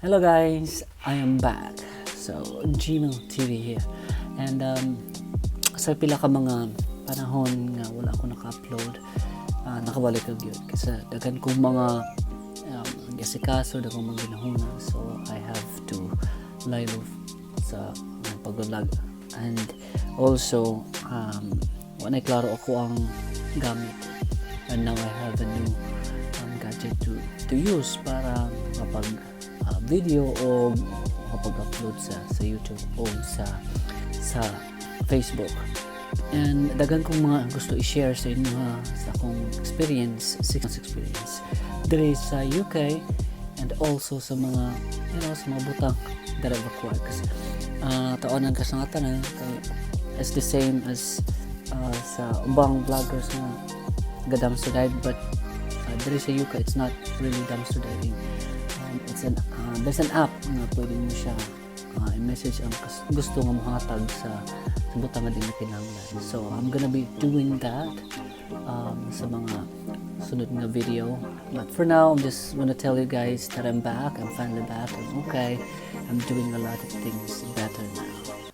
Hello guys, I am back. So, Gmail TV here. And sa pila ka mga panahon nga wala ako naka-upload, nakabalik ko gyud kasi daghan kong mga gasikaso, daghan mga ginahuna. So, I have to lie low sa pag-vlog. And also, wala klaro ako ang gamit. And now I have a new gadget to use para kapag video o kapag-upload sa YouTube o sa Facebook. And daghan kong mga gusto i-share sa inyo ha, sa akong experience, 6 months experience diri sa UK and also sa mga sa mga butang that I've acquired kasi taonan ka sa nga tanan kay it's the same as sa ubang vloggers nga ga dumpster dive, but diri sa UK it's not really dumpster diving. It's an There's an app nga pwede mo siya i-message ang gusto nga mohatag sa butang nga di na kinahanglan. So I'm gonna be doing that sa mga sunod nga video, but for now I'm just wanna tell you guys that I'm back. I'm finally back. I'm okay. I'm doing a lot of things better now.